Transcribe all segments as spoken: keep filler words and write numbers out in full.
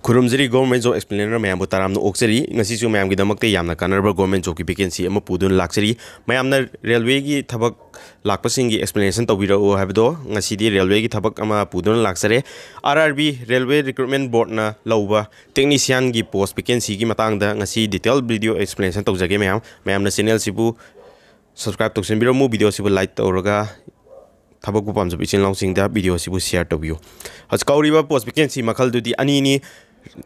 ꯈꯨꯔꯨꯝꯖꯔꯤ, Government Job Explainer ꯃꯌꯥꯝꯕꯨ ꯇꯔꯥꯝꯅ ꯑꯣꯛꯆꯔꯤ꯫ ꯉꯁꯤꯁꯨ ꯃꯌꯥꯝꯒꯤꯗꯃꯛꯇ ꯌꯥꯝꯅ ꯀꯥꯟꯅꯔꯕ government jobꯀꯤ vacancy ꯑꯃ ꯄꯨꯗꯨꯅ ꯂꯥꯛꯆꯔꯤ꯫ ꯃꯌꯥꯝꯅ railwayꯒꯤ ꯊꯕꯛ ꯂꯥꯛꯄꯁꯤꯡꯒꯤ explanation ꯇꯧꯕꯤꯔꯛꯎ ꯍꯥꯏꯕꯗꯣ, ꯉꯁꯤꯗꯤ railwayꯒꯤ ꯊꯕꯛ ꯑꯃ ꯄꯨꯗꯨꯅ ꯂꯥꯛꯆꯔꯦ꯫ R R B, Railway Recruitment Boardꯅ ꯂꯧꯕ technicianꯒꯤ post vacancyꯒꯤ ꯃꯇꯥꯡꯗ ꯉꯁꯤ detail video explanation ꯇꯧꯖꯒꯦ ꯃꯌꯥꯝ꯫ ꯃꯌꯥꯝꯅ channelꯁꯤꯕꯨ subscribe ꯇꯧꯁꯤꯟꯕꯤꯔꯝꯃꯨ, videoꯁꯤꯕꯨ like ꯇꯧꯔꯒ ꯊꯕꯛꯄꯨ ꯄꯥꯝꯖꯕ ꯏꯆꯤꯜ ꯏꯅꯥꯎꯁꯤꯡꯗ videoꯁꯤꯕꯨ share ꯇꯧꯕꯤꯌꯨ꯫ ꯍꯧꯖꯤꯛ ꯀꯧꯔꯤꯕ post vacancy ꯃꯈꯜꯗꯨꯗꯤ ꯑꯅꯤꯅꯤ,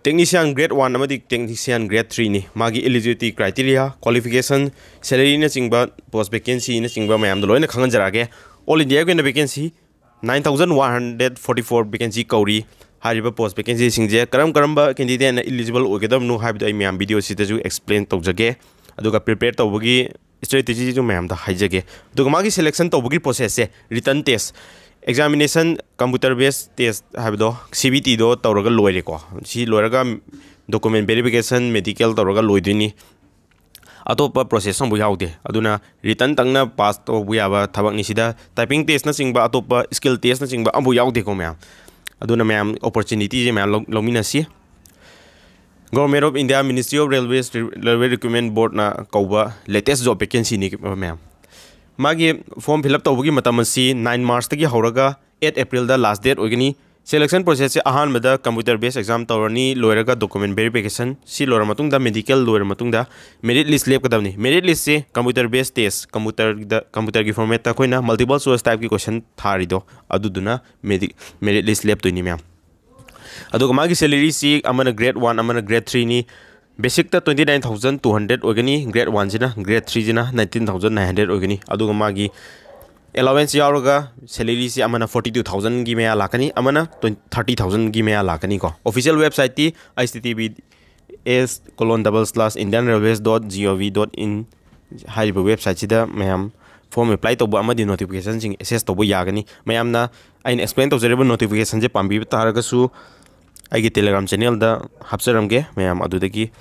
technician grade one ꯑꯃꯗꯤ technician grade threeꯅꯤ꯫ ꯃꯥꯒꯤ eligibility criteria, qualification, salaryꯅꯆꯤꯡꯕ, post vacancyꯅꯆꯤꯡꯕ ꯃꯌꯥꯝꯗꯣ ꯂꯣꯏꯅ ꯈꯪꯍꯟꯖꯔꯛꯑꯒꯦ꯫ All Indiaꯒꯤ ꯑꯣꯏꯅ vacancy nine thousand one hundred forty four vacancy ꯀꯧꯔꯤ꯫ ꯍꯥꯏꯔꯤꯕ post vacancyꯁꯤꯡꯁꯦ ꯀꯔꯝ ꯀꯔꯝꯕ candidateꯅ eligible ꯑꯣꯏꯒꯗꯕꯅꯣ ꯍꯥꯏꯕꯗꯣ ꯑꯩ ꯃꯌꯥꯝ videoꯁꯤꯗꯁꯨ explain ꯇꯧꯖꯒꯦ꯫ ꯑꯗꯨꯒ prepare ꯇꯧꯕꯒꯤ strategyꯁꯨ ꯃꯌꯥꯝꯗ ꯍꯥꯏꯖꯒꯦ꯫ ꯑꯗꯨꯒ ꯃꯥꯒꯤ selection ꯇꯧꯕꯒꯤ processꯁꯦ written test, examination, computer based test ꯍꯥꯏꯕꯗꯣ, CBTꯗꯣ ꯇꯧꯔꯒ ꯂꯣꯏꯔꯦꯀꯣ꯫ ꯁꯤ ꯂꯣꯏꯔꯒ document verification, medical ꯇꯧꯔꯒ ꯂꯣꯏꯗꯣꯏꯅꯤ꯫ ꯑꯇꯣꯞꯄ process ꯑꯃꯐꯥꯎ ꯌꯥꯎꯗꯦ꯫ ꯑꯗꯨꯅ written ꯇꯪꯅ pass ꯇꯧꯕ ꯌꯥꯕ ꯊꯕꯛꯅꯤ꯫ ꯁꯤꯗ typing testꯅꯆꯤꯡꯕ, ꯑꯇꯣꯞꯄ skill testꯅꯆꯤꯡꯕ ꯑꯃꯐꯥꯎ ꯌꯥꯎꯗꯦꯀꯣ ꯃꯌꯥꯝ꯫ ꯑꯗꯨꯅ ꯃꯌꯥꯝ opportunityꯁꯦ ꯃꯌꯥꯝ ꯂꯧ-, ꯂꯧꯃꯤꯟꯅꯁꯤ꯫ Government of India, Ministry of Railways, Railway Recruitment Boardꯅ ꯀꯧꯕ latest job vacancyꯅꯤ ꯃꯌꯥꯝ꯫ ꯃꯥꯒꯤ form fill up ꯇꯧꯕꯒꯤ ꯃꯇꯝ ꯑꯁꯤ nine Marchꯇꯒꯤ ꯍꯧꯔꯒ eight Aprilꯗ last date ꯑꯣꯏꯒꯅꯤ꯫ Selection processꯁꯦ ꯑꯍꯥꯟꯕꯗ computer based exam ꯇꯧꯔꯅꯤ, ꯂꯣꯏꯔꯒ document verification, ꯁꯤ ꯂꯣꯏꯔ ꯃꯇꯨꯡꯗ medical ꯂꯣꯏꯔ ꯃꯇꯨꯡꯗ merit list ꯂꯦꯞꯀꯗꯕꯅꯤ꯫ Merit listꯁꯦ computer based test, computerꯗ, computerꯒꯤ formatꯇ ꯑꯩꯈꯣꯏꯅ multiple choice typeꯀꯤ question ꯊꯥꯔꯤꯗꯣ, ꯑꯗꯨꯗꯨꯅ medi-, merit list ꯂꯦꯞꯇꯣꯏꯅꯤ ꯃꯌꯥꯝ꯫ ꯑꯗꯨꯒ ꯃꯥꯒꯤ salaryꯁꯤ ꯑꯃꯅ grade one, ꯑꯃꯅ grade threeꯅꯤ꯫ Basicꯇ twenty nine thousand two hundred ꯑꯣꯏꯒꯅꯤ, grade oneꯁꯤꯅ, grade threeꯁꯤꯅ nineteen thousand nine hundred ꯑꯣꯏꯒꯅꯤ꯫ ꯑꯗꯨꯒ ꯃꯥꯒꯤ allowance ꯌꯥꯎꯔꯒ salaryꯁꯤ ꯑꯃꯅ forty two thousandꯒꯤ ꯃꯌꯥ ꯂꯥꯛꯀꯅꯤ, ꯑꯃꯅ twenty, thirty thousandꯒꯤ ꯃꯌꯥ ꯂꯥꯛꯀꯅꯤꯀꯣ꯫ Official websiteꯇꯤ H T T P S colon double slash Indian Railways dot G O V dot in ꯍꯥꯏꯔꯤꯕ websiteꯁꯤꯗ ꯃꯌꯥꯝ form apply ꯇꯧꯕ ꯑꯃꯗꯤ notificationꯁꯤꯡ access ꯇꯧꯕ ꯌꯥꯒꯅꯤ꯫ ꯃꯌꯥꯝꯅ ꯑꯩꯅ explain ꯇꯧꯖꯔꯤꯕ notificationꯁꯦ ꯄꯥꯝꯕꯤꯕ ꯇꯥꯔꯒꯁꯨ ꯑꯩꯒꯤ Telegram channelꯗ ꯍꯥꯞꯆꯔꯝꯒꯦ, ꯃꯌꯥꯝ ꯑꯗꯨꯗꯒꯤ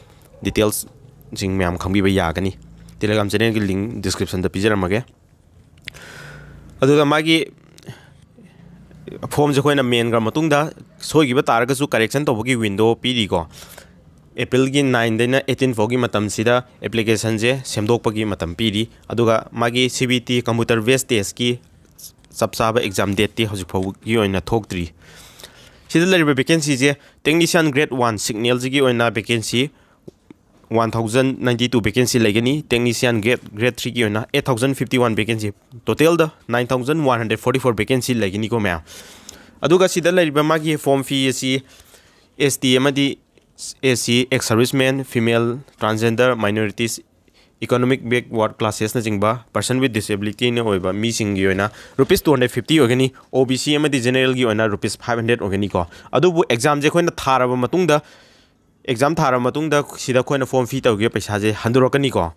detailsꯁꯤꯡ ꯃꯌꯥꯝ ꯈꯪꯕꯤꯕ ꯌꯥꯒꯅꯤ꯫ Telegram channelꯒꯤ link descriptionꯗ ꯄꯤꯖꯔꯝꯃꯒꯦ꯫ ꯑꯗꯨꯒ ꯃꯥꯒꯤ formꯁꯦ ꯑꯩꯈꯣꯏꯅ ꯃꯦꯟꯈ꯭ꯔ ꯃꯇꯨꯡꯗ ꯁꯣꯏꯈꯤꯕ ꯇꯥꯔꯒꯁꯨ correction ꯇꯧꯕꯒꯤ window ꯄꯤꯔꯤꯀꯣ꯫ ꯑꯦꯄ꯭ꯔꯤꯜꯒꯤ ninꯗꯩꯅ eighteen ꯐꯥꯎꯒꯤ ꯃꯇꯝꯁꯤꯗ applicationꯁꯦ ꯁꯦꯝꯗꯣꯛꯄꯒꯤ ꯃꯇꯝ ꯄꯤꯔꯤ꯫ ꯑꯗꯨꯒ ꯃꯥꯒꯤ C B T computer based testꯀꯤ ꯆꯞ ꯆꯥꯕ exam dateꯇꯤ ꯍꯧꯖꯤꯛ ꯐꯥꯎꯒꯤ ꯑꯣꯏꯅ ꯊꯣꯛꯇ꯭ꯔꯤ꯫ ꯁꯤꯗ ꯂꯩꯔꯤꯕ vacancyꯁꯦ technician grade one signalꯁꯤꯒꯤ ꯑꯣꯏꯅ vacancy one thousand ninety two vacancy ꯂꯩꯒꯅꯤ꯫ Technician grade, grade threeꯒꯤ ꯑꯣꯏꯅ eight thousand fifty one vacancy, totalꯗ nine thousand one hundred forty four vacancy ꯂꯩꯒꯅꯤꯀꯣ ꯃꯌꯥꯝ꯫ ꯑꯗꯨꯒ ꯁꯤꯗ ꯂꯩꯔꯤꯕ ꯃꯥꯒꯤ form fee ꯑꯁꯤ S T ꯑꯃꯗꯤ S C, ex serviceman, female, transgender, minorities, economic backward classesꯅꯆꯤꯡꯕ, person with disabilityꯅ ꯑꯣꯏꯕ ꯃꯤꯁꯤꯡꯒꯤ ꯑꯣꯏꯅ rupees two hundred fifty ꯑꯣꯏꯒꯅꯤ꯫ O B C ꯑꯃꯗꯤ generalꯒꯤ ꯑꯣꯏꯅ rupees five hundred ꯑꯣꯏꯒꯅꯤꯀꯣ꯫ ꯑꯗꯨꯕꯨ examꯁꯦ ꯑꯩꯈꯣꯏꯅ ꯊꯥꯔꯕ ꯃꯇꯨꯡꯗ, exam ꯊꯥꯔꯕ ꯃꯇꯨꯡꯗ ꯁꯤꯗ ꯑꯩꯈꯣꯏꯅ form fee ꯇꯧꯈꯤꯕ ꯄꯩꯁꯥꯁꯦ ꯍꯟꯗꯣꯔꯛꯀꯅꯤꯀꯣ꯫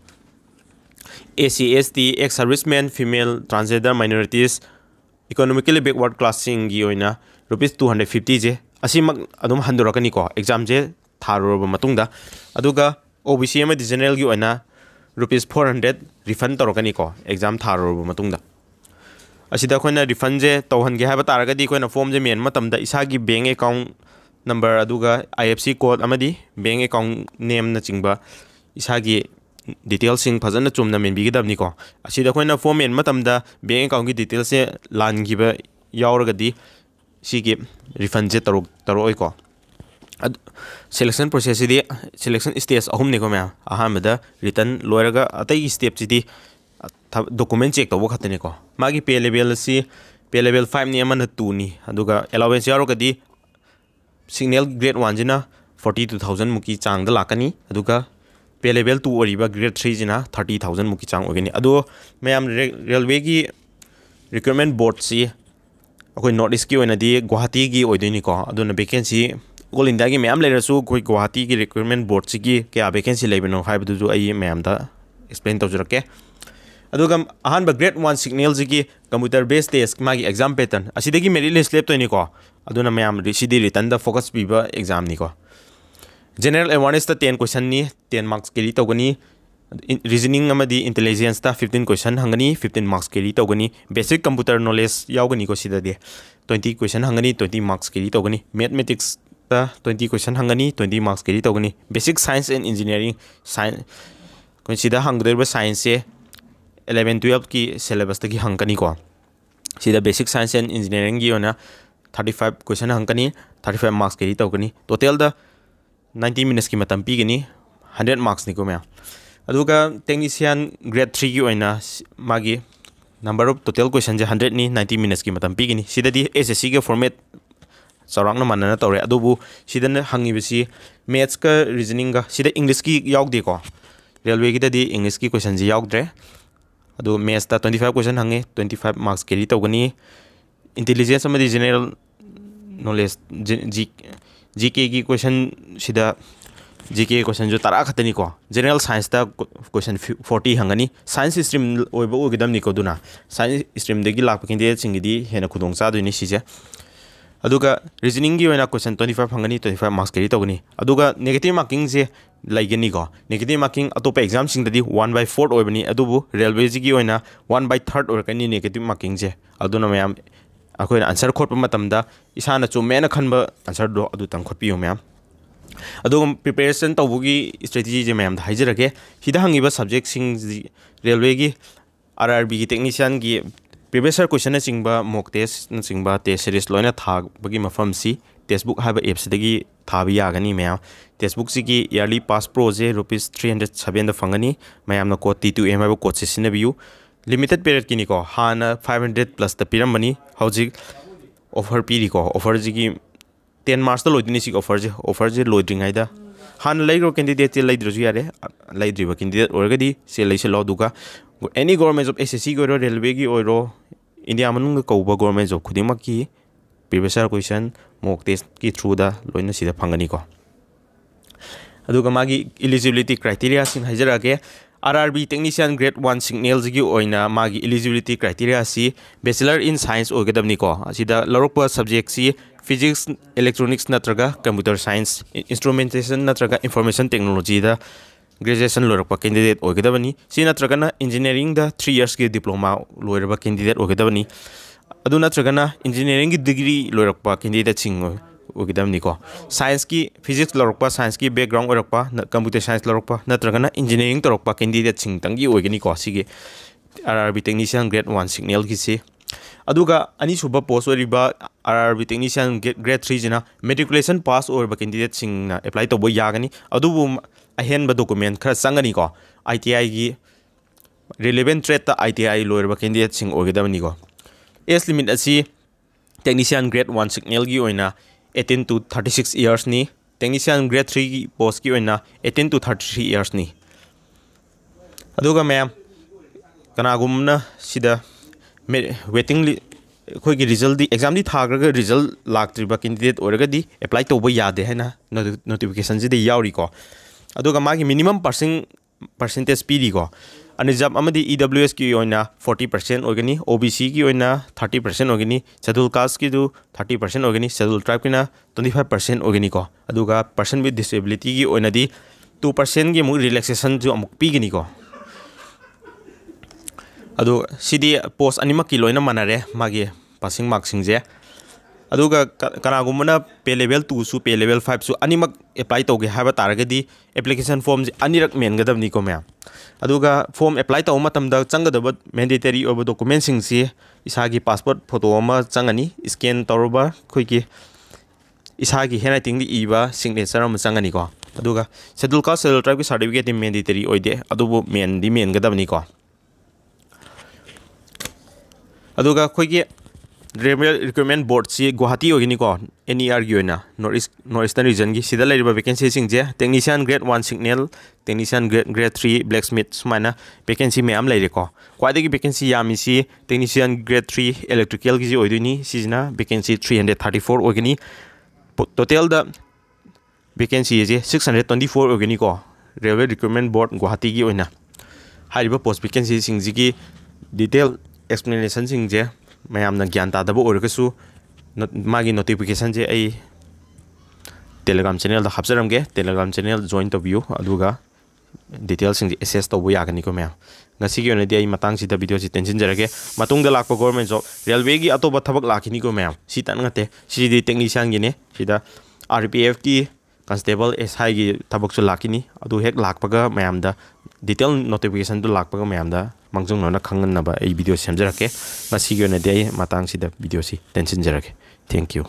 S C, S T, ex serviceman, female, transgender, minorities, economically backward classꯁꯤꯡꯒꯤ ꯑꯣꯏꯅ rupees two hundred fiftyꯁꯦ ꯑꯁꯤꯃꯛ ꯑꯗꯨꯝ ꯍꯟꯗꯣꯔꯛꯀꯅꯤꯀꯣ, examꯁꯦ ꯊꯥꯔꯨꯔꯕ ꯃꯇꯨꯡꯗ꯫ ꯑꯗꯨꯒ O B C ꯑꯃꯗꯤ generalꯒꯤ ꯑꯣꯏꯅ rupees four hundred refund ꯇꯧꯔꯛꯀꯅꯤꯀꯣ, exam ꯊꯥꯔꯨꯔꯕ ꯃꯇꯨꯡꯗ꯫ ꯑꯁꯤꯗ ꯑꯩꯈꯣꯏꯅ refundꯁꯦ ꯇꯧꯍꯟꯒꯦ ꯍꯥꯏꯕ ꯇꯥꯔꯒꯗꯤ, ꯑꯩꯈꯣꯏꯅ formꯁꯦ ꯃꯦꯟꯕ ꯃꯇꯝꯗ ꯏꯁꯥꯒꯤ bank account number, ꯑꯗꯨꯒ I F S C code ꯑꯃꯗꯤ bank account nameꯅꯆꯤꯡꯕ ꯏꯁꯥꯒꯤ detailsꯁꯤꯡ ꯐꯖꯅ ꯆꯨꯝꯅ ꯃꯦꯟꯕꯤꯒꯗꯕꯅꯤꯀꯣ꯫ ꯑꯁꯤꯗ ꯑꯩꯈꯣꯏꯅ form ꯃꯦꯟꯕ ꯃꯇꯝꯗ bank accountꯀꯤ detailsꯁꯦ ꯂꯥꯟꯈꯤꯕ ꯌꯥꯎꯔꯒꯗꯤ ꯁꯤꯒꯤ refundꯁꯦ ꯇꯧꯔꯛ-, ꯇꯧꯔꯛꯑꯣꯏꯀꯣ꯫ ꯑꯗ-, selection processꯁꯤꯗꯤ selection stage ꯑꯍꯨꯝꯅꯤꯀꯣ ꯃꯌꯥꯝ꯫ ꯑꯍꯥꯟꯕꯗ written ꯂꯣꯏꯔꯒ ꯑꯇꯩꯒꯤ stepꯁꯤꯗꯤ ꯊ-, document check ꯇꯧꯕ ꯈꯛꯇꯅꯤꯀꯣ꯫ ꯃꯥꯒꯤ pay level ꯑꯁꯤ pay level fiveꯅꯤ, ꯑꯃꯅ twoꯅꯤ꯫ ꯑꯗꯨꯒ allowance ꯌꯥꯎꯔꯒꯗꯤ signal grade oneꯁꯤꯅ forty two thousand ꯃꯨꯛꯀꯤ ꯆꯥꯡꯗ ꯂꯥꯛꯀꯅꯤ꯫ ꯑꯗꯨꯒ pay level two ꯑꯣꯏꯔꯤꯕ grade threeꯁꯤꯅ thirty thousand ꯃꯨꯛꯀꯤ ꯆꯥꯡ ꯑꯣꯏꯒꯅꯤ꯫ ꯑꯗꯣ ꯃꯌꯥꯝ ꯔꯦ-, railwayꯒꯤ recruitment boardꯁꯤ ꯑꯩꯈꯣꯏ North Eastꯀꯤ ꯑꯣꯏꯅꯗꯤ ꯒꯨꯋꯥꯍꯥꯇꯤꯒꯤ ꯑꯣꯏꯗꯣꯏꯅꯤꯀꯣ꯫ ꯑꯗꯨꯅ vacancy all Indiaꯒꯤ ꯃꯌꯥꯝ ꯂꯩꯔꯁꯨ ꯑꯩꯈꯣꯏ ꯒꯨꯋꯥꯍꯥꯇꯤꯒꯤ recruitment boardꯁꯤꯒꯤ ꯀꯌꯥ vacancy ꯂꯩꯕꯅꯣ ꯍꯥꯏꯕꯗꯨꯁꯨ ꯑꯩ ꯃꯌꯥꯝꯗ explain ꯇꯧꯖꯔꯛꯀꯦ꯫ ꯑꯗꯨꯒ ꯑꯍꯥꯟꯕ grade one signalꯁꯤꯒꯤ computer based test ꯃꯥꯒꯤ exam pattern ꯑꯁꯤꯗꯒꯤ merit list ꯂꯦꯞꯇꯣꯏꯅꯤꯀꯣ꯫ ꯑꯗꯨꯅ ꯃꯌꯥꯝ ꯔꯤ-, ꯁꯤꯗꯤ writtenꯗ focus ꯄꯤꯕ examꯅꯤꯀꯣ꯫ General awarenessꯇ ten questionꯅꯤ, ten marks carry ꯇꯧꯒꯅꯤ꯫ Reasoning ꯑꯃꯗꯤ intelligence ꯇ fifteen question ꯍꯪꯒꯅꯤ, fifteen marks carry ꯇꯧꯒꯅꯤ꯫ Basic computer knowledge ꯌꯥꯎꯒꯅꯤꯀꯣ ꯁꯤꯗꯗꯤ꯫ Twenty question ꯍꯪꯒꯅꯤ, twenty marks carry ꯇꯧꯒꯅꯤ꯫ Mathematics ꯇ twenty question ꯍꯪꯒꯅꯤ, twenty marks carry ꯇꯧꯒꯅꯤ꯫ Basic science and engineering, science, ꯑꯩꯈꯣꯏ ꯁꯤꯗ ꯍꯪꯒꯗꯧꯔꯤꯕ science ꯁꯦ eleven twelve ꯀꯤ syllabus ꯇꯒꯤ ꯍꯪꯒꯅꯤꯀꯣ꯫ ꯁꯤꯗ basic science and engineering ꯒꯤ ꯑꯣꯏꯅ thirty five question ꯍꯪꯒꯅꯤ, thirty five marks carry ꯇꯧꯒꯅꯤ꯫ Total ꯗ ninety minutes ꯀꯤ ꯃꯇꯝ ꯄꯤꯒꯅꯤ, hundred marks ꯅꯤꯀꯣ ꯃꯌꯥꯝ꯫ ꯑꯗꯨꯒ technician grade three ꯒꯤ ꯑꯣꯏꯅ ꯁ-, ꯃꯥꯒꯤ number of total question say hundred ꯅꯤ, ninety minutes ꯀꯤ ꯃꯇꯝ ꯄꯤꯒꯅꯤ꯫ ꯁꯤꯗꯗꯤ S S C ꯒ format ꯆꯥꯎꯔꯥꯛꯅ ꯃꯥꯟꯅꯅ ꯇꯧꯔꯦ, ꯑꯗꯨꯕꯨ ꯁꯤꯗꯅ ꯍꯪꯉꯤꯕꯁꯤ maths ꯀ reasoning ꯒ, ꯁꯤꯗ English ꯀꯤ ꯌꯥꯎꯗꯦꯀꯣ, railway ꯒꯤꯗꯗꯤ English ꯀꯤ question ꯁꯤ ꯌꯥꯎꯗ꯭ꯔꯦ꯫ ꯑꯗꯨ maths ꯇ twenty five question ꯍꯪꯉꯦ, twenty five marks carry ꯇꯧꯒꯅꯤ꯫ Intelligence ꯑꯃꯗꯤ general knowledge, G-, G-, G K ꯒꯤ question ꯁꯤꯗ G K question ꯁꯨ ꯇꯔꯥ ꯈꯛꯇꯅꯤꯀꯣ꯫ General science ꯇ question forty ꯍꯪꯒꯅꯤ꯫ Science stream ꯑꯣꯏꯕ ꯑꯣꯏꯒꯗꯕꯅꯤꯀꯣ, ꯑꯗꯨꯅ science stream ꯗꯒꯤ ꯂꯥꯛꯄ candidate ꯁꯤꯡꯒꯤꯗꯤ ꯍꯦꯟꯅ ꯈꯨꯗꯣꯡ ꯆꯥꯗꯣꯏꯅꯤ ꯁꯤꯁꯦ꯫ ꯑꯗꯨꯒ reasoning ꯒꯤ ꯑꯣꯏꯅ question twenty five ꯍꯪꯒꯅꯤ, twenty five marks carry ꯇꯧꯒꯅꯤ꯫ ꯑꯗꯨꯒ negative marking ꯁꯦ ꯂꯩꯒꯅꯤꯀꯣ꯫ Negative marking ꯑꯇꯣꯞꯄ exam ꯁꯤꯡꯗꯗꯤ one by fourth ꯑꯣꯏꯕꯅꯤ, ꯑꯗꯨꯕꯨ railway ꯁꯤꯒꯤ ꯑꯣꯏꯅ one by third ꯑꯣꯏꯔꯛꯀꯅꯤ negative marking ꯁꯦ꯫ ꯑꯗꯨꯅ ꯃꯌꯥꯝ, ꯑꯩꯈꯣꯏꯅ answer ꯈꯣꯠꯄ ꯃꯇꯝꯗ ꯏꯁꯥꯅ ꯆꯨꯝꯃꯦꯅ ꯈꯟꯕ answer ꯗꯣ ꯑꯗꯨꯇꯪ ꯈꯣꯠꯄꯤꯌꯨ ꯃꯌꯥꯝ꯫ ꯑꯗꯨꯒ preparation ꯇꯧꯕꯒꯤ strategy ꯁꯦ ꯃꯌꯥꯝꯗ ꯍꯥꯏꯖꯔꯒꯦ꯫ ꯁꯤꯗ ꯍꯪꯉꯤꯕ subject ꯁꯤꯡꯁꯤ railway ꯒꯤ, R R B ꯒꯤ technician ꯒꯤ previous year question ꯅꯆꯤꯡꯕ, mock test ꯅꯆꯤꯡꯕ, test series ꯂꯣꯏꯅ ꯊꯥꯕꯒꯤ ꯃꯐꯝꯁꯤ Testbook ꯍꯥꯏꯕ app ꯁꯤꯗꯒꯤ ꯊꯥꯕ ꯌꯥꯒꯅꯤ ꯃꯌꯥꯝ꯫ Testbook ꯁꯤꯒꯤ yearly pass pro ꯁꯦ rupees three hundred seven ꯗ ꯐꯪꯒꯅꯤ꯫ ꯃꯌꯥꯝꯅ code T two M ꯍꯥꯏꯕ code ꯁꯦ ꯁꯤꯖꯤꯟꯅꯕꯤꯌꯨ꯫ Limited period ꯀꯤꯅꯤꯀꯣ, ꯍꯥꯟꯅ five hundred plus ꯇ ꯄꯤꯔꯝꯕꯅꯤ, ꯍꯧꯖꯤꯛ offer ꯄꯤꯔꯤꯀꯣ꯫ Offer ꯁꯤꯒꯤ ten March ꯇ ꯂꯣꯏꯗꯣꯏꯅꯤ ꯁꯤꯒꯤ offer ꯁꯦ꯫ Offer ꯁꯦ ꯂꯣꯏꯗ꯭ꯔꯤꯉꯩꯗ ꯍꯥꯟꯅ ꯂꯩꯈ꯭ꯔꯣ candidate ꯇꯤ, ꯂꯩꯗ꯭ꯔꯁꯨ ꯌꯥꯔꯦ꯫ ꯂꯩꯗ꯭ꯔꯤꯕ candidate ꯑꯣꯏꯔꯒꯗꯤ ꯁꯦ ꯂꯩꯁꯤꯜꯂꯣ꯫ ꯑꯗꯨꯒ any government job, S S C ꯒꯤ ꯑꯣꯏꯔꯣ, railway ꯒꯤ ꯑꯣꯏꯔꯣ, India ꯃꯅꯨꯡꯗ ꯀꯧꯕ government job ꯈꯨꯗꯤꯡꯃꯛꯀꯤ previous year question mock test ꯀꯤ through ꯗ ꯂꯣꯏꯅ ꯁꯤꯗ ꯐꯪꯒꯅꯤꯀꯣ꯫ ꯑꯗꯨꯒ ꯃꯥꯒꯤ eligibility criteria ꯁꯤꯡ ꯍꯥꯏꯖꯔꯛꯑꯒꯦ꯫ R R B technician grade one signal ꯁꯤꯒꯤ ꯑꯣꯏꯅ ꯃꯥꯒꯤ eligibility criteria ꯁꯤ Bachelor in Science ꯑꯣꯏꯒꯗꯕꯅꯤꯀꯣ꯫ ꯑꯁꯤꯗ ꯂꯧꯔꯛꯄ subject ꯁꯤ physics, electronics ꯅꯠꯇ꯭ꯔꯒ computer science, instrumentation ꯅꯠꯇ꯭ꯔꯒ information technology ꯗ graduation ꯂꯣꯏꯔꯛꯄ candidate ꯑꯣꯏꯒꯗꯕꯅꯤ꯫ ꯁꯤ ꯅꯠꯇ꯭ꯔꯒꯅ engineeringꯗ three yearsꯀꯤ diploma ꯂꯣꯏꯔꯕ candidate ꯑꯣꯏꯒꯗꯕꯅꯤ꯫ ꯑꯗꯨ ꯅꯠꯇ꯭ꯔꯒꯅ engineeringꯒꯤ degree ꯂꯣꯏꯔꯛꯄ candidateꯁꯤꯡ ꯑꯣꯏꯒꯗꯕꯅꯤꯀꯣ꯫ Scienceꯀꯤ, physics ꯂꯧꯔꯛꯄ, scienceꯀꯤ background ꯑꯣꯏꯔꯛꯄ, computer science ꯂꯧꯔꯛꯄ ꯅꯠꯇ꯭ꯔꯒꯅ engineering ꯇꯧꯔꯛꯄ candidateꯁꯤꯡꯇꯪꯒꯤ ꯑꯣꯏꯒꯅꯤꯀꯣ ꯁꯤꯒꯤ R R B technician grade one signalꯒꯤꯁꯤ꯫ ꯑꯗꯨꯒ ꯑꯅꯤꯁꯨꯕ post ꯑꯣꯏꯔꯤꯕ R R B technician grade threeꯁꯤꯅ matriculation pass ꯑꯣꯏꯔꯕ candidateꯁꯤꯡꯅ apply ꯇꯧꯕ ꯌꯥꯒꯅꯤ꯫ ꯑꯗꯨꯕꯨ ꯑꯍꯦꯟꯕ document ꯈꯔ ꯆꯪꯒꯅꯤꯀꯣ꯫ ITIꯒꯤ relevant tradeꯇ ITI ꯂꯣꯏꯔꯕ candidateꯁꯤꯡ ꯑꯣꯏꯒꯗꯕꯅꯤꯀꯣ꯫ Age limit ꯑꯁꯤ technician grade one signalꯒꯤ ꯑꯣꯏꯅ eighteen to thirty six yearsꯅꯤ꯫ Technician grade threeꯒꯤ postꯀꯤ ꯑꯣꯏꯅ eighteen to thirty three yearsꯅꯤ꯫ ꯑꯗꯨꯒ ꯃꯌꯥꯝ, ꯀꯅꯥꯒꯨꯝꯕꯅ ꯁꯤꯗ waiting li-, ꯑꯩꯈꯣꯏꯒꯤ resultꯗꯤ, examꯗꯤ ꯊꯥꯈ꯭ꯔꯒ result ꯂꯥꯛꯇ꯭ꯔꯤꯕ candidate ꯑꯣꯏꯔꯒꯗꯤ apply ꯇꯧꯕ ꯌꯥꯗꯦ ꯍꯥꯏꯅ notificationꯁꯤꯗ ꯌꯥꯎꯔꯤꯀꯣ꯫ ꯑꯗꯨꯒ ꯃꯥꯒꯤ minimum passing percentage ꯄꯤꯔꯤꯀꯣ꯫ Unreserved ꯑꯃꯗꯤ EWSꯀꯤ ꯑꯣꯏꯅ forty percent ꯑꯣꯏꯒꯅꯤ, OBCꯒꯤ ꯑꯣꯏꯅ thirty percent ꯑꯣꯏꯒꯅꯤ, schedule casteꯀꯤꯗꯨ thirty percent ꯑꯣꯏꯒꯅꯤ, schedule tribeꯀꯤꯅ twenty five percent ꯑꯣꯏꯒꯅꯤꯀꯣ꯫ ꯑꯗꯨꯒ person with disabilityꯒꯤ ꯑꯣꯏꯅꯗꯤ two percentꯒꯤ ꯑꯃꯨꯛ relaxationꯁꯨ ꯑꯃꯨꯛ ꯄꯤꯒꯅꯤꯀꯣ꯫ ꯑꯗꯣ ꯁꯤꯗꯤ post ꯑꯅꯤꯃꯛꯀꯤ ꯂꯣꯏꯅ ꯃꯥꯟꯅꯔꯦ ꯃꯥꯒꯤ passing markꯁꯤꯡꯁꯦ꯫ ꯑꯗꯨꯒ ꯀ-, ꯀꯅꯥꯒꯨꯝꯕꯅ pay level twoꯁꯨ pay level fiveꯁꯨ ꯑꯅꯤꯃꯛ apply ꯇꯧꯒꯦ ꯍꯥꯏꯕ ꯇꯥꯔꯒꯗꯤ application formꯁꯦ ꯑꯅꯤꯔꯛ ꯃꯦꯟꯒꯗꯕꯅꯤꯀꯣ ꯃꯌꯥꯝ꯫ ꯑꯗꯨꯒ form apply ꯇꯧꯕ ꯃꯇꯝꯗ ꯆꯪꯒꯗꯕ mandatory ꯑꯣꯏꯕ documentꯁꯤꯡꯁꯤ ꯏꯁꯥꯒꯤ passport photo ꯑꯃ ꯆꯪꯒꯅꯤ, scan ꯇꯧꯔꯕ ꯑꯩꯈꯣꯏꯒꯤ ꯏꯁꯥꯒꯤ handwritingꯗ ꯏꯕ signature ꯑꯃ ꯆꯪꯒꯅꯤꯀꯣ꯫ ꯑꯗꯨꯒ schedule caste, schedule tribeꯀꯤ certificateꯇꯤ mandatory ꯑꯣꯏꯗꯦ, ꯑꯗꯨꯕꯨ ꯃꯦꯟꯗꯤ ꯃꯦꯟꯒꯗꯕꯅꯤꯀꯣ꯫ ꯑꯗꯨꯒ ꯑꯩꯈꯣꯏꯒꯤ Railway Recruitment Boardꯁꯤ ꯒꯨꯋꯥꯍꯥꯇꯤ ꯑꯣꯏꯒꯅꯤꯀꯣ, NERꯒꯤ ꯑꯣꯏꯅ, North East, North Eastern Regionꯒꯤ꯫ ꯁꯤꯗ ꯂꯩꯔꯤꯕ vacancyꯁꯤꯡꯁꯦ technician grade one signal, technician grade, grade three blacksmith, ꯁꯨꯃꯥꯏꯅ vacancy ꯃꯌꯥꯝ ꯂꯩꯔꯦꯀꯣ꯫ ꯈ꯭ꯋꯥꯏꯗꯒꯤ vacancy ꯌꯥꯝꯃꯤꯁꯤ technician grade three electricalꯒꯤꯁꯤ ꯑꯣꯏꯗꯣꯏꯅꯤ꯫ ꯁꯤꯁꯤꯅ vacancy three hundred thirty four ꯑꯣꯏꯒꯅꯤ꯫ ꯄꯣ-, totalꯗ vacancy ꯑꯁꯦ six hundred twenty four ꯑꯣꯏꯒꯅꯤꯀꯣ, Railway Recruitment Board ꯒꯨꯋꯥꯍꯥꯇꯤꯒꯤ ꯑꯣꯏꯅ꯫ ꯍꯥꯏꯔꯤꯕ post vacancyꯁꯤꯡꯁꯤꯒꯤ detail explanationꯁꯤꯡꯁꯦ ꯃꯌꯥꯝꯅ ꯒ꯭ꯌꯥꯟ ꯇꯥꯗꯕ ꯑꯣꯏꯔꯒꯁꯨ, ꯅꯣ-, ꯃꯥꯒꯤ notificationꯁꯦ ꯑꯩ Telegram channelꯗ ꯍꯥꯞꯆꯔꯝꯒꯦ, Telegram channel join ꯇꯧꯕꯤꯌꯨ꯫ ꯑꯗꯨꯒ ꯗꯤꯇꯦꯜꯁꯤꯡꯁꯦ ꯑꯦꯁꯦꯁ ꯇꯧꯕ ꯌꯥꯒꯅꯤꯀꯣ ꯃꯌꯥꯝ꯫ ꯉꯁꯤꯒꯤ ꯑꯣꯏꯅꯗꯤ ꯑꯩ ꯃꯇꯥꯡꯁꯤꯗ ꯚꯤꯗꯤꯑꯣꯁꯤ ꯇꯦꯟꯁꯤꯟꯖꯔꯒꯦ꯫ ꯃꯇꯨꯡꯗ ꯂꯥꯛꯄ ꯒꯣꯔꯃꯦꯟ ꯖꯣꯕ, ꯔꯦꯜꯋꯦꯒꯤ ꯑꯇꯣꯞꯄ ꯊꯕꯛ ꯂꯥꯛꯈꯤꯅꯤꯀꯣ ꯃꯌꯥꯝ꯫ ꯁꯤꯇꯪ ꯅꯠꯇꯦ, ꯁꯤꯗꯤ ꯇꯦꯛꯅꯤꯁꯤꯌꯥꯟꯒꯤꯅꯦ꯫ ꯁꯤꯗ ꯑꯥꯔ ꯄꯤ ꯑꯦꯐꯀꯤ ꯀꯟꯁꯇꯦꯕꯜ, ꯑꯦꯁ ꯑꯥꯏꯒꯤ ꯊꯕꯛꯁꯨ ꯂꯥꯛꯈꯤꯅꯤ꯫ ꯑꯗꯨ ꯍꯦꯛ ꯂꯥꯛꯄꯒ ꯃꯌꯥꯝꯗ ꯗꯤꯇꯦꯜ ꯅꯣꯇꯤꯐꯤꯀꯦꯁꯟꯗꯨ ꯂꯥꯛꯄꯒ ꯃꯌꯥꯝꯗ ꯃꯥꯡꯖꯧꯅꯅ ꯈꯪꯍꯟꯅꯕ ꯑꯩ ꯚꯤꯗꯤꯑꯣ ꯁꯦꯝꯖꯔꯛꯀꯦ꯫ ꯉꯁꯤꯒꯤ ꯑꯣꯏꯅꯗꯤ ꯑꯩ ꯃꯇꯥꯡꯁꯤꯗ ꯚꯤꯗꯤꯑꯣꯁꯤ ꯇꯦꯟꯁꯤꯟꯖꯔꯒꯦ꯫ Thank you꯫